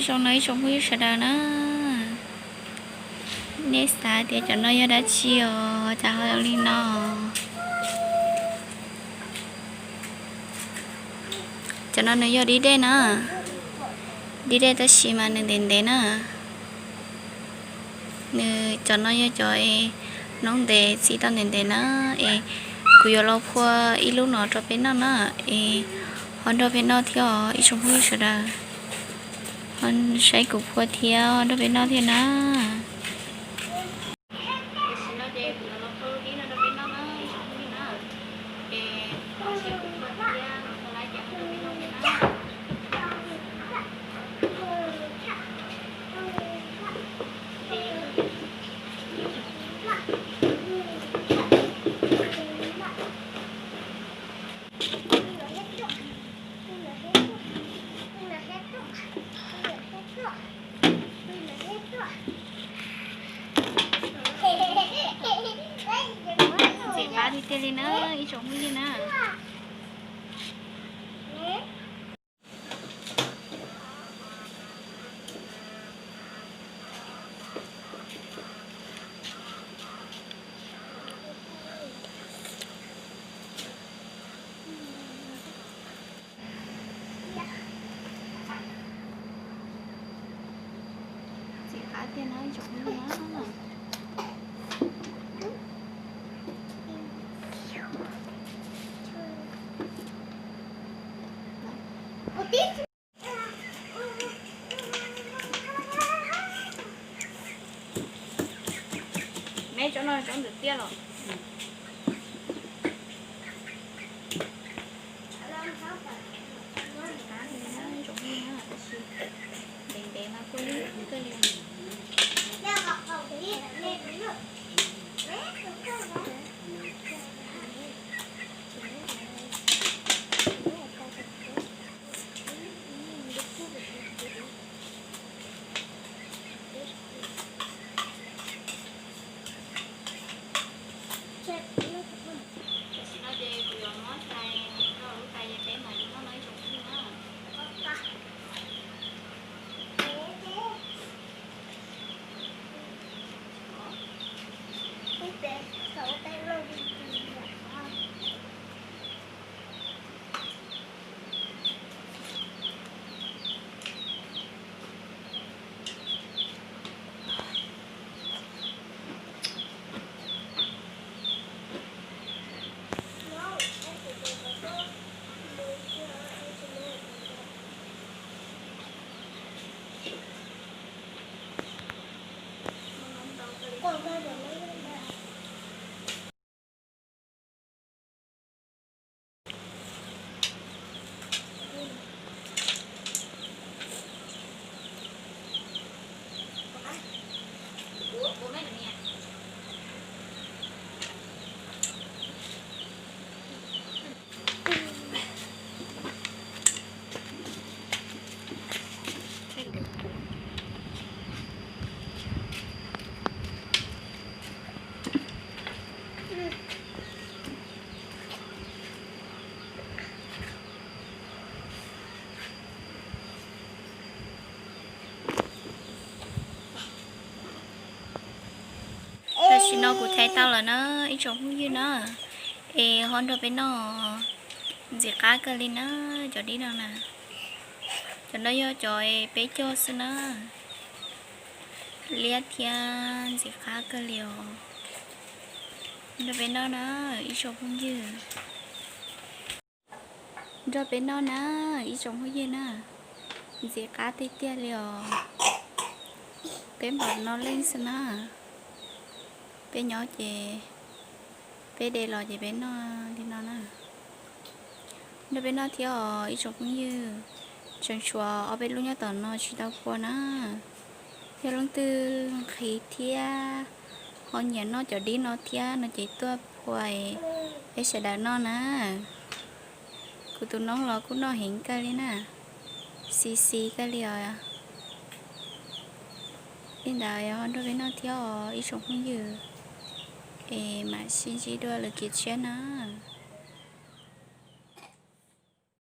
Zoo no ib tsoom phooj ywg sawv daws na, nej xav tias cov no yog dab tsi os, cas ho zoo li no? Cov no nws yog dib dej na, dib dej tab sis mas nws ntev ntev na. Nws cov no yog cov es noob ntev txi tau ntev ntev na, es kuv yuav los phua ib lub no rau peb noj na, es ho nrog peb noj thiab os ib tsoom phooj ywg sawv daws. Ho saib kuv phua thiab nrog peb noj thiab na. Tam sim no ces kuv yuav los phua lub dib no rau peb noj na ib tsoom phooj ywg na. Es ho saib kuv phua thiab, ho laib ces ho nrog peb noj thiab na. Ntxim qab tiag tiag li na ib tsoom phooj ywg na. Ntxim qab tiag na ib tsoom phooj ywg na. Meb tsob no tsob ntawm tiaj los. Tab sis ntev ntev mas kua lwj kawg li. Tam sim no ces kuv yuav muab hlais rau lub tais ces peb mam li noj no ib tsoom phooj ywg na. Tam sim no kuv thaiv tau lawm na ib tsoom phooj ywg na, es ho nrog peb noj. Ntxim qab kawg li na, cov dib no na. Cov no yog cov peb cog xwb na. Liab thiab ntxim qab kawg li os. Nrog peb noj na ib tsoom phooj ywg. Nrog peb noj na ib tsoom phooj ywg na. Ntxim qab tiag tiag li os. Peb npaum no leej xwb na. Peb nyob ces peb de los ces peb noj li no na. Nrog peb noj thiab os ib tsoom phooj ywg. Tseem tshuav ob peb lub nyob tom no tsis tau phua na. Yog leej twg nqhis thiab ho nyiam noj cov dib no thiab no ces tuaj phua peb sawv daws noj na. Kuv tus noob los kuj noj heev kawg li na. Xis xis kawg li os. Li ntawd ho nrog peb noj thiab os ib tsoom phooj ywg. Es mam sib ntsib dua lwm kev tshiab na.